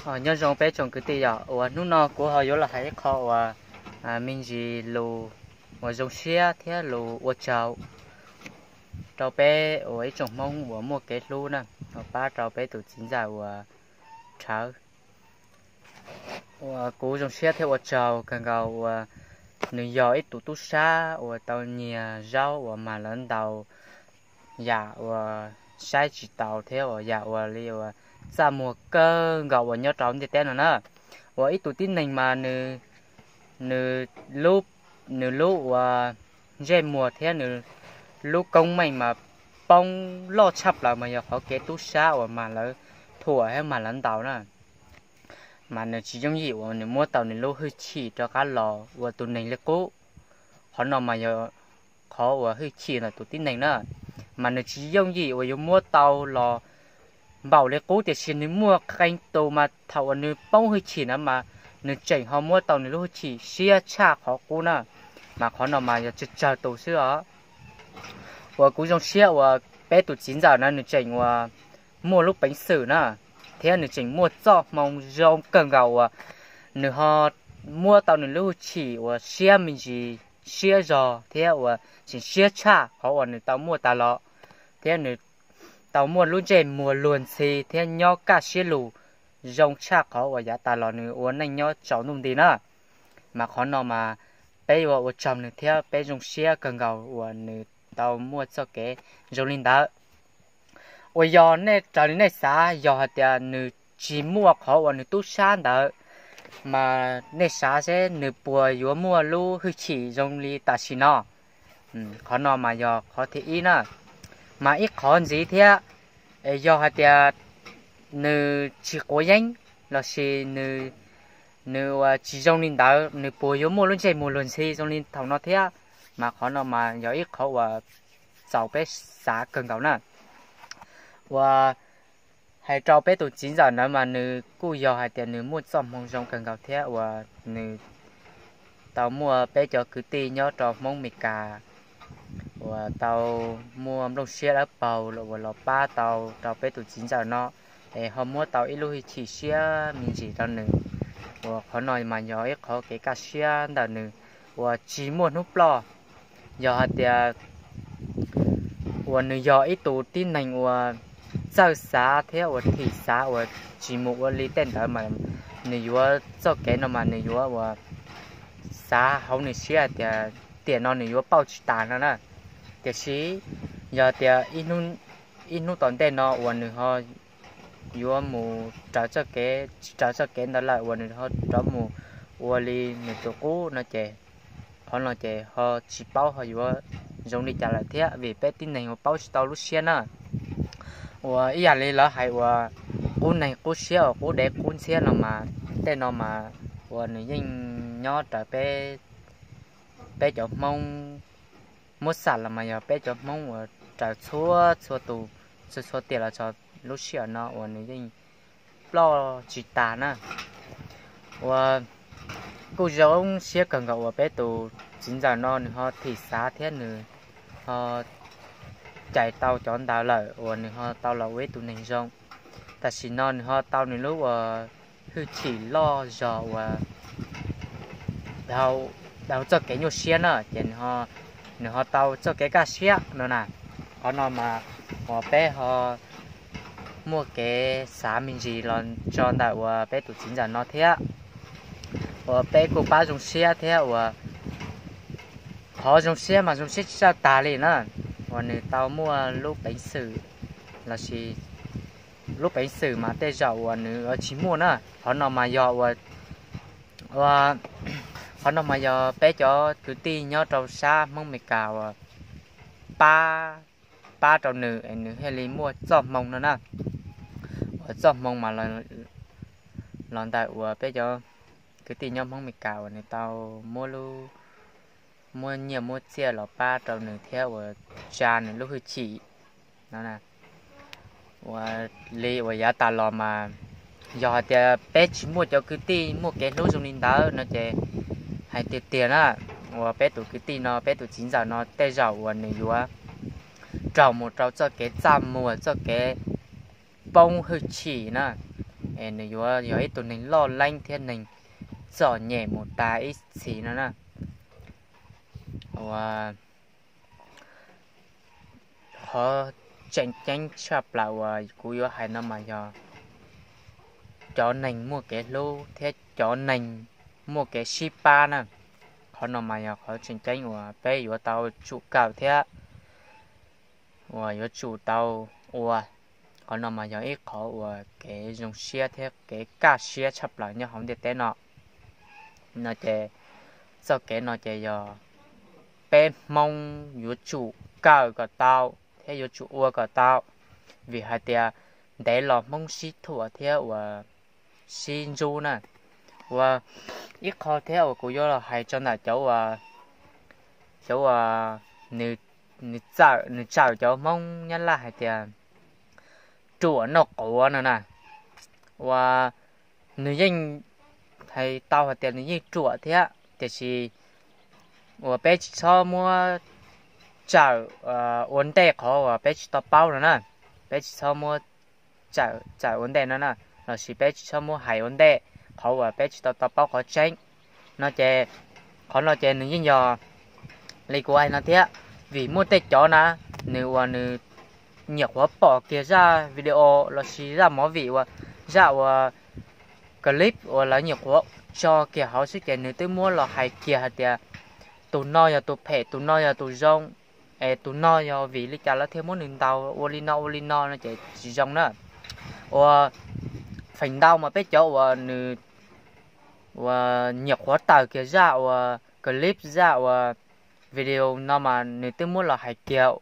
Nyob zoo peb tsoom kwv tij, yog uas hnub no kuv ho yuav los hais ib qho uas me ntsis lus uas zoo siab thiab lus ua tsaug rau peb uas ib tsoom Hmoob uas muaj kev hlub na, uas pab rau peb tus txiv ntxawm uas Rhawv. Uas kuv zoo siab thiab ua tsaug kawg nkaus uas nws yog ib tug tub sab uas tau nyiag zaub uas mag lawv ntaus yam uas saib tsis taus thiab uas yam uas li uas txaj muag kawg nkaus uas nyob rau ntiaj teb no na. Uas ib tug tib neeg mas nws, nws lub, nws lub uas ntsej muag thiab nws lub koob meej mas poob loj tshaj plaws mas yog qhov kev tub sab uas mag lawv thuam thiab mag lawv ntaus na. Mas nws tsis yooj yim uas nws muab tau nws lub hwj chim rov qab los ua tus neeg li qub. Qhov no mas yog qhov uas hwj chim ntawm tus tib neeg na, mas nws tsis yooj yim uas yuav muab tau los npaum li qub, tiam sis nws muaj qee tus mas thaum uas nws poob hwj chim na mas nws tseem ho muab tau nws lub hwj chim siab tshaj qhov qub na. Mas qhov no mas yog tsawg tsawg tus xwb os. Uas kuv zoo siab uas peb tus txiv ntxawm na nws tseem uas muaj lub peev xwm na, thiab nws tseem muaj txoj hmoo zoo kawg nkaus uas nws ho muab tau nws lub hwj chim uas siab me ntsis, siab zog thiab uas tseem siab tshaj qhov uas nws tau muaj tas los, thiab nws tau muaj lub ntsej muag luag ntxhi thiab nyob kaj siab lug zoo tshaj qhov uas yav tas los nws ua neej nyob tsaus ntuj nti na. Mas qhov no mas peb yuav ua tsaug nws thiab peb zoo siab kawg nkaus uas nws tau muaj txoj kev zoo li ntawd. Uas yog nej raws li nej xav, yog hais tias nws tsis muaj qhov uas nws tub sab ntawd, mas nej xav seb nws puas yuav muaj lub hwj chim zoo li tam sim no? Qhov no mas yog qhov thib ib na. Mas ib qhov ntxiv thiab, yog hais tias nws tsis quav yeeb lossis nws uas tsis zoo li ntawd, nws puas yuav muaj lub ntsej muag luag ntxhi zoo li thaum no thiab? Mas qhov no mas yog ib qhov uas txaus peb xav kawg nkaus na. Uas hais rau peb tus txiv ntxawm ntawd mas nws kuj yog hais tias nws muaj txoj hmoo zoo kawg nkaus thiab uas nws tau muaj peb cov kwv tij nyob rau Hmoob Mes Kas uas tau muaj nplooj siab dawb paug uas los pab tau rau peb tus txiv ntxawm no, es ho muab tau ib lub hwj chim siab me ntsis rau nws. Uas qhov no mas yog ib qhov kev kaj siab ntawm nws uas tsis muaj hnub ploj. Yog hais tias uas nws yog ib tug tib neeg uas txawj xav thiab uas thim xav uas tsis mus ua li tej ntawd mas nws yuav txoj kev no mas nws yuav uas xav hauv nws siab hais tias tiam no nws yuav pauj tsis tas no na. Tiam sis yog tias ib hnub tom ntej no uas nws ho yuav mus raws txoj kev, tsis raws txoj kev ntawd lawm uas nws ho rov mus ua li nws tus qub no ces qhov no ces ho tsis paub ho yuav zoo li cas lawm thiab, vim peb tib neeg uas paub tsis tau lub siab na. Uas ib yam li lawv hais uas qub neeg qub siab uas qub dev qub ntxhiab no mas tej no mas uas nws yeej nyob raws peb, peb cov Hmoob, muab xam los mas yog peb cov Hmoob uas raws txhua txhua tus, txhua txhua tiam los txog lub sij hawm no uas nws yeej ploj tsis tas na. Uas kuj zoo siab kawg nkaus uas peb tus txiv ntxawm no nws ho thim xav thiab nws ho cais tau cov ntawd lawm uas nws ho tau los ua ib tug neeg zoo. Tam sim no nws ho tau nws lub uas hwj chim loj zog uas dhau txoj kev nyuaj siab na ces nws ho tau txoj kev kaj siab no na. Qhov no mas uas peb ho muaj kev xav me ntsis los tso ntawm uas peb tus txiv ntxawm no thiab uas peb kuj pab zoo siab thiab uas qhov zoo siab mas zoo siab tsis txawj tag li na, uas nws tau muaj lub peev xwm lossis lub peev xwm mas tej zaum uas nws tsis muaj na. Qhov no mas yog uas, qhov no mas yog peb cov kwv tij nyob rau sab Hmoob Mes Kas uas pab, pab rau nws es nws thiaj li muaj txoj hmoo no na. Uas txoj hmoo mas los ntawm uas peb cov kwv tij nyob Hmoob Mes Kas uas nws tau muab lub, muab nyiaj muab txiaj los pab rau nws thiab uas tsa nws lub hwj chim no. Uas li uas yav tas los mas yog hais tias peb tsis muaj cov kwv tij muaj kev hlub zoo li ntawd no ces hais tiag tiag na, uas peb tus kwv tij no, peb tus txiv ntxawm no tej zaum uas nws yuav raug mus rau txoj kev txaj muag, txoj kev poob hwj chim na. es nws yuav yog ib tug neeg loj leeb thiab neeg txom nyem mus tas ib txhis no na. Ua qhov tseem ceeb tshaj plaws uas kuv yuav hais no mas yog cov neeg muaj kev hlub thiab cov neeg muaj kev sib pab na. Qhov no mas yog qhov tseem ceeb uas peb yuav tau tsum kawm thiab uas yuav tsum tau ua. Qhov no mas yog ib qhov uas kev zoo siab thiab kev kaj siab tshaj plaws nyob hauv ntiaj teb no. No ces txoj kev no ces yog peb Hmoob yuav tsum kawm kom tau thiab yuav tsum ua kom tau, vim hais tias ntev los Hmoob sib thuam thiab uas sib ntsub na. Ua ib qho thiab uas kuv yuav los hais tso ntawm cov uas, cov uas nws, nws txawm, nws txawm cov Hmoob Nyab Laj hais tias ruam noj quav no na. Ua nws yeej hais tau hais tias nws yeej ruam thiab, tiam sis uas peb tsis txhob muab txawm ua ntej qhov uas peb tsis tau paub no na. Peb tsis txhob muab txawm ua ntej no na, lossis peb tsis txhob muab hais ua ntej qhov uas peb tsis tau tau paub qhov tseeb no ces, qhov no ces nws yeej yog li kuv hais no thiab. Vim muaj tej cov na, nws uas nws nyiam qhuav pom kiag zaj video lossis zaj movie uas, zaj uas clip uas lawv nyiam qhuav tso kiag hauv xwb ces nws twb muab los hais kiag hais tias tus no yog tus phem, tus no yog tus zoo, es tus no yog vim li cas lawv thiaj muab nws ntaus ua li no ua li no no ces tsis zoo na. Ua feem ntau mas peb cov uas nws uas nyiam qhuav tawm kiag zaj uas clip, zaj uas video no mas nws twb muab los hais kiag,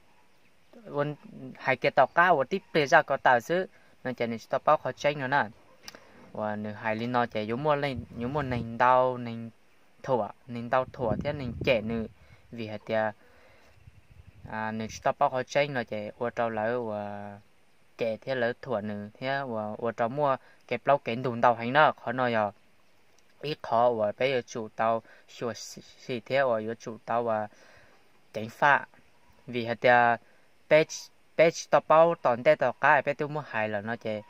hais kiag tom qab uas tib pliag zaj ko tawm xwb no ces nws tsis tau paub qhov tseeb no na. Uas nws hais li no ces yuav muaj neeg ntau, neeg thuam, neeg ntau thuam thiab neeg cem nws, vim hais tias nws tsis tau paub qhov tseeb no ces ua rau lawv uas cem thiab lawv thuam nws thiab ua rau muaj kev plaub kev ntug ntau heev na. Qhov no yog ib qhov uas peb yuav tsum tau xyuam xim thiab uas yuav tsum tau uas ceev faj, vim hais tias peb tsis tau paub tom ntej tom qab peb twb muab hais lawm no ces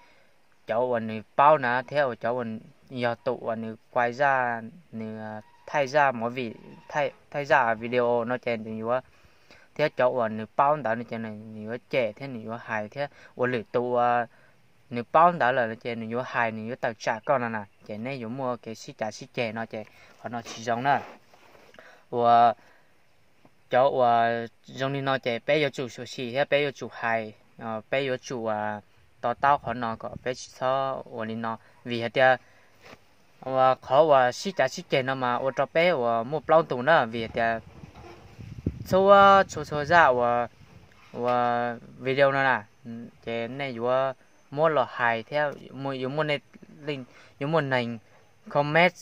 cov uas nws paub na thiab uas cov uas yog tus uas nws kuai zaj, nws thaij zaj movie, thaij zaj video no ces nws yuav, thiab cov uas nws paub ntawd no ces nws yuav cem thiab nws yuav hais thiab ua lwm tus uas nws paub ntawd lawm no ces nws yuav hais, nws yuav tawm tsam koj no na ces nej yuav muaj kev sib cav sib ceg no ces qhov no tsis zoo na. Uas cov uas zoo li no ces peb yuav tsum xyuam xim thiab peb yuav tsum hais, peb yuav tsum to taub qhov no kom peb tsis txhob ua li no, vim hais tias uas qhov uas sib cav sib ceg no mas ua rau peb uas muaj plaub ntug na, vim hais tias txhua txhua txhua zaj uas, uas video no na ces nej yuav muab los hais thiab yuav muaj, yuav muaj neeg comment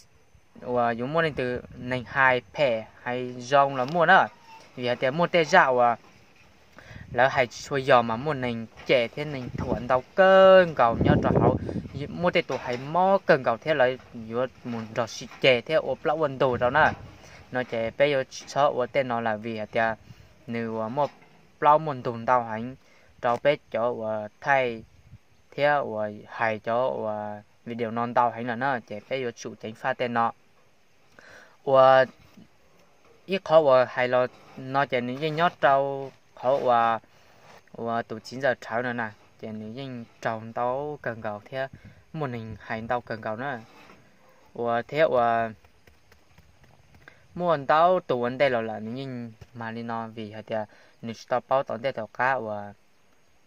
uas yuav muaj leej twg neeg hais phem hais zoo los muaj na, vim hais tias muaj tej zaj uas lawv hais tsis tshua yog mas muaj neeg cem thiab neeg thuam ntau kawg nkaus nyob rau hauv, muaj tej tus hais mob kawg nkaus thiab lawv yuav mus nrog sib ceg thiab ua plaub ua ntug rau na. No ces peb yuav tsis txhob ua tej no lawm vim hais tias nws uas muaj plaub muaj ntug ntau heev rau peb cov uas thaij thiab uas hais cov uas video no ntau heev lawm na ces peb yuav tsum ceev faj tej no. Uas ib qhov uas hais los no ces nws yeej nyob rau qhov uas, uas tus txiv ntxawm Rhawv no na ces nws yeej raug ntau kawg nkaus thiab muaj neeg hais ntau kawg nkaus na. Uas thiab uas muaj ntau tus ua ntej los lawm nws yeej mag li no vim hais tias nws tsis tau paub tom ntej tom qab uas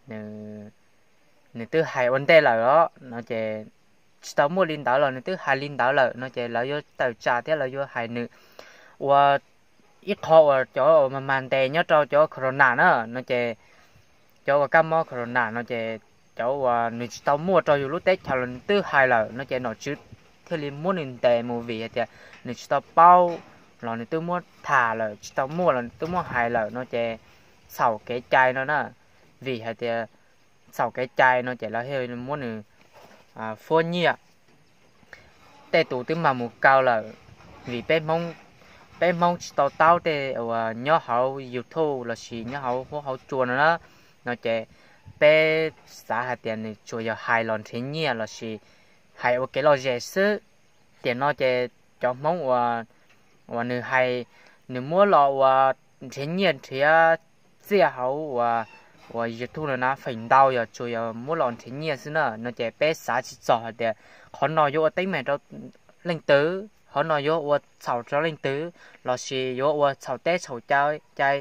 nws twb hais ua ntej lawm os no ces tsis tau muaj li ntawd los nws twb hais li ntawd lawm no ces lawv yuav tawm tsam thiab lawv yuav hais nws. Uas ib qho uas cov uas mag mag ntes nyob rau cov corona na no ces cov uas kab mob corona no ces cov uas nws tsis tau muaj rau yus lub teb chaws los nws twb hais lawm no ces nom tswv thiaj li muab nws ntes mus vim hais tias nws tsis tau paub los nws twb muab tham lawm, tsis tau muaj los nws twb muab hais lawm no ces txhaum kev cai no na. Vim hais tias txhaum kev cai no ces lawv thiaj muab nws fuab nyiaj. Tej tus twb mag mus kaw lawm, vim peb Hmoob, peb Hmoob tsis tau taub tej uas nyob hauv YouTube lossis nyob hauv huab hauv cua no na, no ces peb xav hais tias nws tsuas yog hais los nrhiav nyiaj lossis hais ua kev lom zem xwb. Tiam no ces cov Hmoob uas, uas nws hais, nws muab los ua nrhiav nyiaj nrhiav txiaj hauv uas, uas YouTube no na feem ntau yog tsuas yog muab los nrhiav nyiaj xwb na, no ces peb xav tsis txog hais tias qhov no yuav ua teeb meem rau leej twg, qhov no yuav ua txhaum rau leej twg lossis yuav ua txhaum teb txhaum cai, cai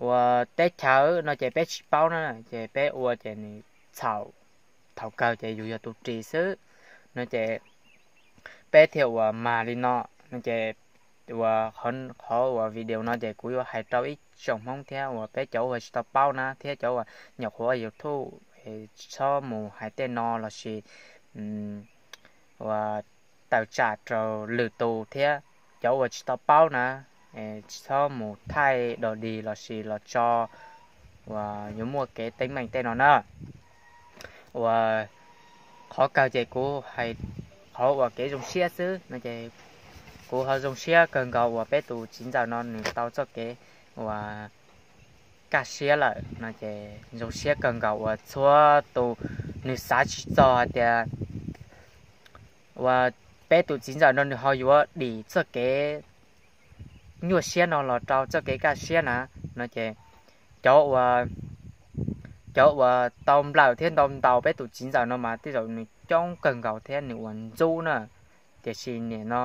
ua teb chaws no ces peb tsis paub na, ces peb ua ces nws txhaum, thaum kawg ces yus yog tus ris xwb. No ces peb thiaj uas mag li no, no ces uas qhov uas video no ces kuv yuav hais rau ib tsoom Hmoob thiab uas peb cov uas tsis tau paub na thiab cov uas nyuam qhuav YouTube, tsis txhob mus hais tej no lossis uas tawm tsam rau lwm tus thiab cov uas tsis tau paub na, tsis txhob mus thaij dog dig lossis los tso uas yuav muaj kev teeb meem tej no na. Uas qhov kawg ces kuv hais qhov uas kev zoo siab xwb no ces kuv ho zoo siab kawg nkaus uas peb tus txiv ntxawm no nws tau txoj kev uas kaj siab lawm no ces zoo siab kawg nkaus uas txhua tus, nws xav tsis txog hais tias uas peb tus txiv ntxawm no nws ho yuav dim txoj kev nyuaj siab no los rau txoj kev kaj siab na. No ces cov uas, cov uas tau nplawm thiab ntau ntaus peb tus txiv ntxawm no mas tej zaum nws coob kawg nkaus thiab nws uas ntxub na, tiam sis nim no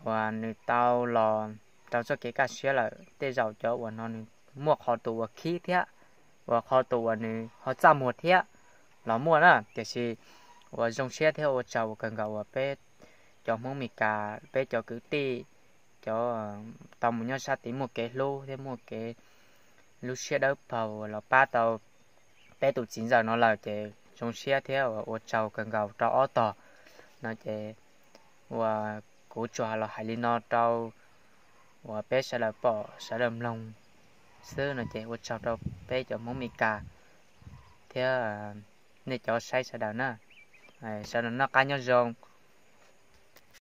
uas nws tau los rau txoj kev kaj siab lawm tej zaum cov uas no nws muaj qhov tus uas khib thiab, uas qhov tus uas nws ho txaj muag thiab los muaj na. Tiam sis uas zoo siab thiab ua tsaug uas kawg nkaus uas peb cov Hmoob Mes Kas, peb cov kwv tij, cov tau mus nyob sab tid muaj kev hlub thiab muaj kev lub siab dawb paug los pab tau peb tus txiv ntxawm no lawm ces zoo siab thiab uas ua tsaug kawg nkaus rau ob tog. No ces uas kuv tsuas los hais li no rau uas peb sawv daws pom sawv daws mloog xwb no ces ua tsaug rau peb cov Hmoob Mes Kas thiab nej cov saib sawv daws na. Sawv daws noj qab nyob zoo.